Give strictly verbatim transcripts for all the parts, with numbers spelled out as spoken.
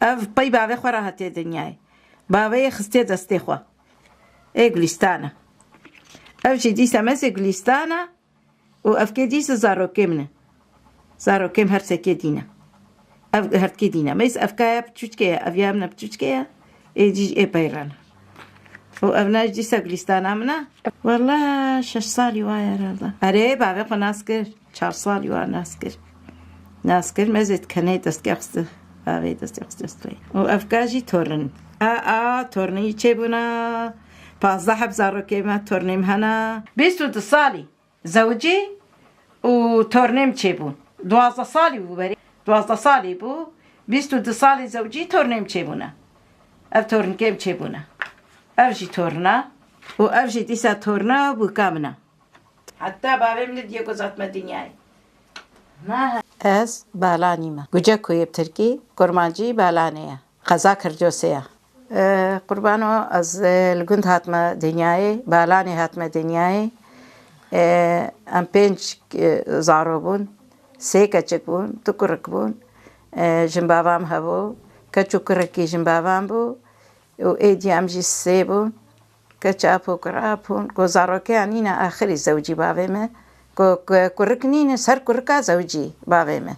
Ev pey bavê xwe re hatiye dinyayê. Bavê yê xistiye destê xwe. Ê Gulîstan e. Ev jî dîsa mezê Gulîstan e û evkê dîsa zarokê min e. Zarokê min her sekê dîne. Ev hertkê dîne. Meyz evka ya piçûçkê ye, ev ya min e piçûçkê ye. Ê cî ê peyran. Û ev ne jî dîsa Gulîstana min e. Wela şeş salî wa ye herhalde. Erê, bavê xwe nas kir. Çar salî wa nas kir. Nas kir, mezê dikenê destke xiste. Bavê destke xiste destke. Û evka jî torin. A, a, torinî çêbûna. Pazdeh heb zarokê me, torinê min hena. Bîst û du salî zewicî û torinê min çêbûn. Duwazdeh salî bû berê. Duwazdeh salî bû. Bîst û du salî zewicî torinê min çêbûne. Ev torinkê min çêbûne. Ev jî torina. Û ev jî dîsa torina bûka min e. Heta bavê min li diye ku zatme dinyayê. Ez Balanî me. Guceko yê bi tirkî, kurmancî Balanê ye. Qeza Kircosê ye. E, qurbano, ez, e, li gund hatime dinyayê, Balanê hatime dinyayê. E, em pênc, e, zaro bûn, sê keçik bûn, du kurik bûn. E, jinbava min hebû, keç û kurekî jinbava min bû û êdî em jî sê bûn. Keç apû, kur apûn, ku zarokeya nîne axirî zewcî bavê me. Ku, ku kurik nîne, ser kurika zewcî bavê me.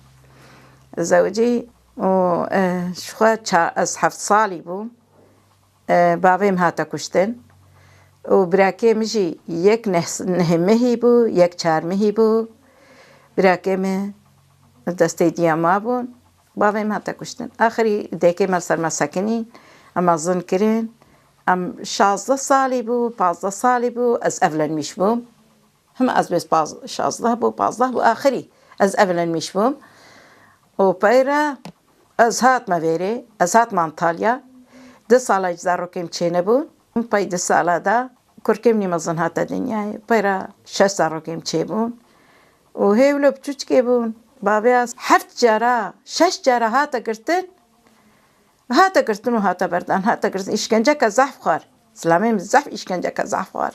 Zewcî û, e, ji xwe ça-, ez heft salî bûm. E, bavê min hate kuştin. Û birakê min jî yek neh-, neh mehî bû, yek çar mehî bû. Birakê min destê diya ma bûn. Bavê min hate kuştin. Axirî dêkê me li ser me sekinîn. Em mezin kirin. Em şazdeh salî bû, pazdeh salî bû, ez evlenmîş bûm. Him ez bês paz-, şazdeh bû, pazdeh bû, axirî ez evlenmîş bûm. Û peyre ez hatme vêrê, ez hatme Antalya. Du sala ji zarokêm çênebûn. Pey du sala de kurkêm nî mezin hate dinyayê. Peyre şeş zarokêm çêbûn. Û hê wilo piçûçikê bûn. Bavê ez heft cara, şeş cara hate girtin. Hate girtin û hate berdan, hate girtin. Îşkenceke zehf xwar. Zilamê min zehf îşkenceke zehf xwar.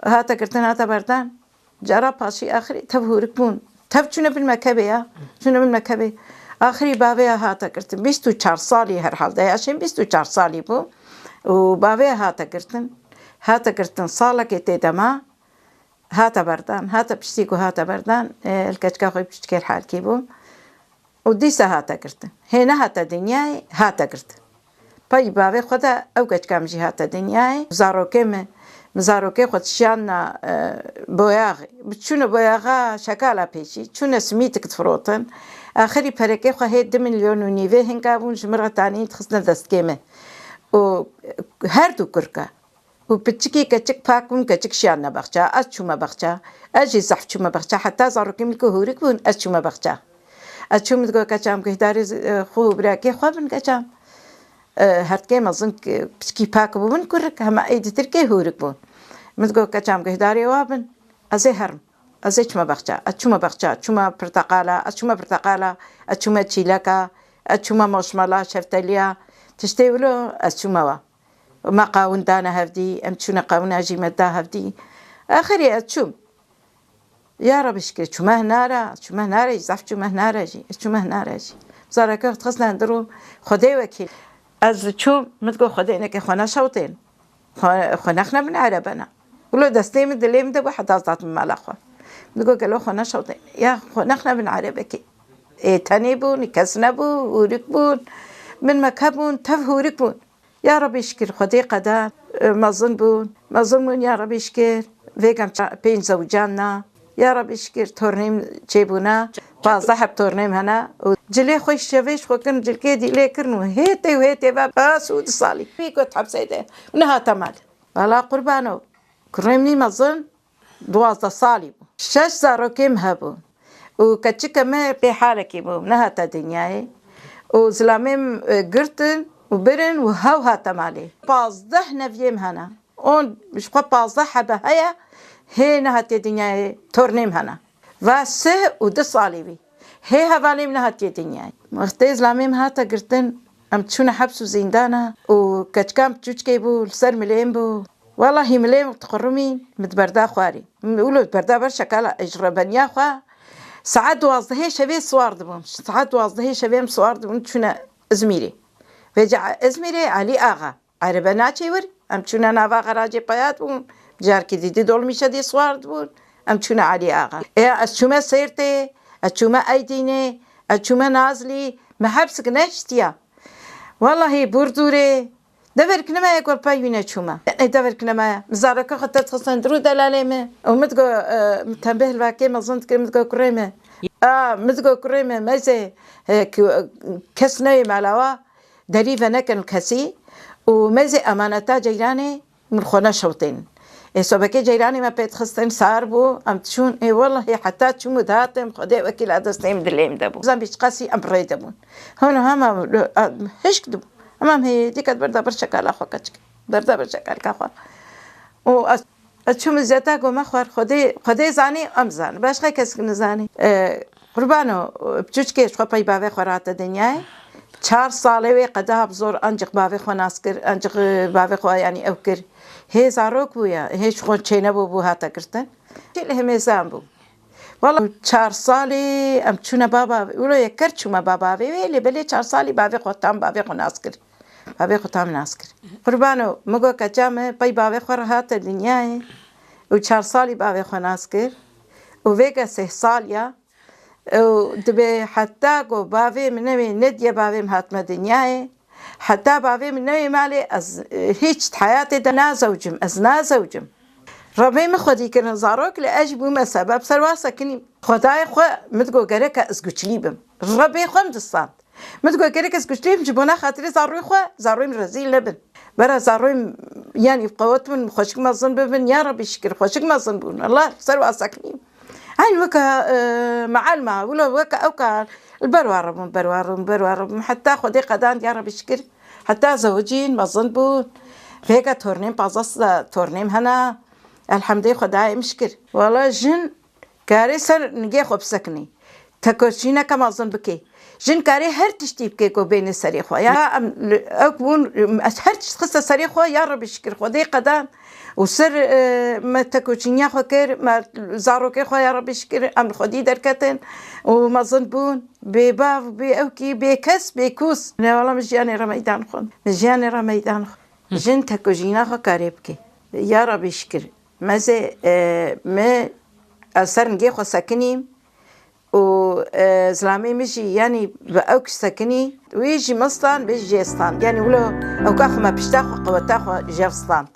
Hate girtin, hate berdan. Cara paşî axirî tev hûrik bûn. Tev çûne bin mekebê ya. Çûne bin mekebê. Axirî bavê ya hate girtin. Bîst û çar salî herhalde. Yaşên bîst û çar salî bû. Û bavê ya hate girtin. Hate girtin. Salekê tê dema. Hate berdan, hate piştî ku hate berdan, e, li keçika xwe piçûçikê li halkî bû û dîsa hate girtin. Hê nehate dinyayê, hate girtin. Pey bavê xwe de ew keçika min jî hate dinyayê. Zarokê min, min zarokê xwe dişiyandina, e, boyaxê. Bi çûne boyaxa şekala pêşî, çûne simîtik difirotin. Axirî perekê xwe hê du milyon û nîvê hinka bûn, ji min re tanîn dixistine destkê min. Û her du kurka. Û piçikî keçik pak bûn, keçik şiyane baxça. Ez çûme baxça. Ez jî zehf çûme baxça. Heta zarokê min ku hûrik bûn, ez çûme baxça. Ez çûm digo, "Keçam guhdarê z-, e, xwe û birakê xwe bin keçam." E, hertikê mezin k-, piçikî pak bû min kurik, hema êdî tirkê hûrik bûn. Min digo, "Keçam guhdarê wa bin." Ez ê herim. Ez ê çûme baxça. Ez çûme baxça. Çûme pirteqala, ez çûme pirteqala, ez çûme çîleka, ez çûme moşmala, şefteliya. Tiştê wilo ez çûme wa. Me qawin dane hevdî, em çûne qawina jî me da hevdî. Axirî ez çûm. Ya Rebî şikir, çûme hinara, çûme hinara jî, zaf çûme hinara jî, ez çûme hinara jî. Zareke xwe dixistin hundir û Xwedê wekîl. Ez çûm, min digot, "Xwedê neke xwe neşewtên. Xwe, xwe nexne bin erebena." Wilo destê min dilê min de bû, heta ez datim mala xwe. Min digot, "Gelo xwe neşewtên." Ya xwe nexne bin erebekê. Ê tenê bûn, kes nebû, hûrik bûn. Min meke bûn, tev hûrik bûn. Ya Rebî şikir, Xwedê qeda, e, mezin bûn. Mezin bûn, ya Rebî şikir. Vêgem ça-, pênc zewcan na. Ya Rebî şikir, tornêm çêbûna. Pazdeh heb tornêm hene. Û cilê xwe şevê ji xwe kirin, cilkê dîlê kirin û hê tê û hê tê ve bas û du salî. Wî got hepsê de. Û nehate mal. Wala qurbano. Kurêm nî mezin. Duwazdeh salî bû. Şeş zarokê min hebûn û keçike me pê halekê bû, nehate dinyayê. Û zilamê min, e, girtin û birin û hew hate malê. Pazdeh neviyê min hene. On ji xwe pazdeh hebe heye, hê nehatiye dinyayê, tornê min hene. Va sih û du salî bî. Hê hevalê min nehatiye dinyayê. Wextê zilamê min hate girtin, em çûne heps û zîndana û keçika min piçûçikê bû, li ser milê min bû. Wellahî milê min diqurumîn, min diberda xwarî. Min wilo diberda ber şekala, ez ji rebeniya xwe saet duwazdehê şevê siwar dibûm. Saet duwazdehê şevê em siwar dibûn, çûne Îzmîrê. Vêca Îzmîrê Elî Axa. Erebe naçê wir, em çûne nava xeracê peyat bûn, carkî dîdî dolmîşe dî siwar dibûn, em çûne Elî Axa. Ê, ez çûme Sêrtê, ez çûme Eydînê, ez çûme Nazlî, me hepsik neştiya. Wellahî Burdûrê, deverkine me yek we pey wîne çûme. Ê, deverkine me, mi zarokê xwe te dixistin dirû delalê me. Û mi digo, e, mi tembê hilvakê mezin dikir, mi digo kurê me. A, mi digo kurê me, mezê, e, ki, kes neyê melawa. Derî venekin kesî û mezê emaneta ceyranê min xwe neşewtên. Ê sobekê ceyranê me pê dixistin sar bû, em diçûn, ê wellahî heta çûm û dihatim, Xwedê wekîl a destê min dilê min de bû. Zan bî çiqasî em bi rê de bûn. Hûn hema hişk dibû. Hema hê dîket berda bir şekala xwe keçik. Berda bir şekalka xwe. Û ez, ez çûm ziyeta ku me xwar Xwedê, Xwedê zanî, em zanî. Başqa kes nizanî. E, Qurbano, piçûçikê ji xwe pey bavê xwe rate dinyayê. Çar salê wê qeda bi zor ancik bavê xwe nas kir, ancik, e, bavê xwe, yanî, ew kir. Hê zarok bû ya, hê ji xwe çênebû bû hate girtin. Çê li hemêzan bû. Wala çar salê em çûne baba, wilo yeker çûme baba vê wê, lê belê çar salî bavê xwe tam bavê xwe nas kir. Bavê xwe tam nas kir. Qurbano, min got keça me pey bavê xwe re hate dinyayê û çar salî bavê xwe nas kir û vêga seh sal ya û dibê heta ku bavê min newê nediye bavê min hatime dinyayê. Heta bavê min newê malê ez, e, hîç di heyatê de nazewcim, ez nazewcim. Rebê min xwedî kirin zarok li ez jî bûme sebeb ser wa sekinîm. Xwedayê xwe min digot gereke ez guçlî bim. Rebê xwe min distand. Min digot gerek ez guçlî bim ji bona xatirê zaroyê xwe, zaroyê min rezîl nebin. Bera zaroyê min, yanî qewet min, xweşik mezin bibin, ya Rebî şikir, xweşik mezin bûn. Allah ser wa sekinîm. Eyn weke, e, mealma, wilo weke ewka li ber wa rebûn, ber wa rebûn, ber wa rebûn. Heta Xwedê qedand, ya Rebî şikir. Heta zewicîn, mezin bûn. Vêga tornêm, pazdeh tornêm hene. Elhemdê Xwedayê min şikir. Wala jin karê ser nigê xwe bisekinî. Tekoşîneke mezin bikê. Jin karê her tiştî bikê ku bêne serê xwe. Ya em, ew bûn, ez her tişt xiste serê xwe, ya Rebî şikir Xwedê qedan. Û ser, e, me tekoşîniya xwe kir, me zarokê xwe ya Rebî şikir, em li xwedî derketin û mezin bûn. Bê bav, bê ewkî, bê kes, bê kûs. Ne wala min jiyanê re meydan xwe. Min jiyanê re meydan xwe. Jin tekoşîna xwe karê bike. Ya Rebî şikir. Mezê, e, me, ez ser nigê xwe sekinîm û, e, zilamê min jî, yanî bi ewk sekinî. Wî jî min stand, bê jê stand. Yanî wilo ewka xwe me pişta xwe, qeweta xwe jev stand.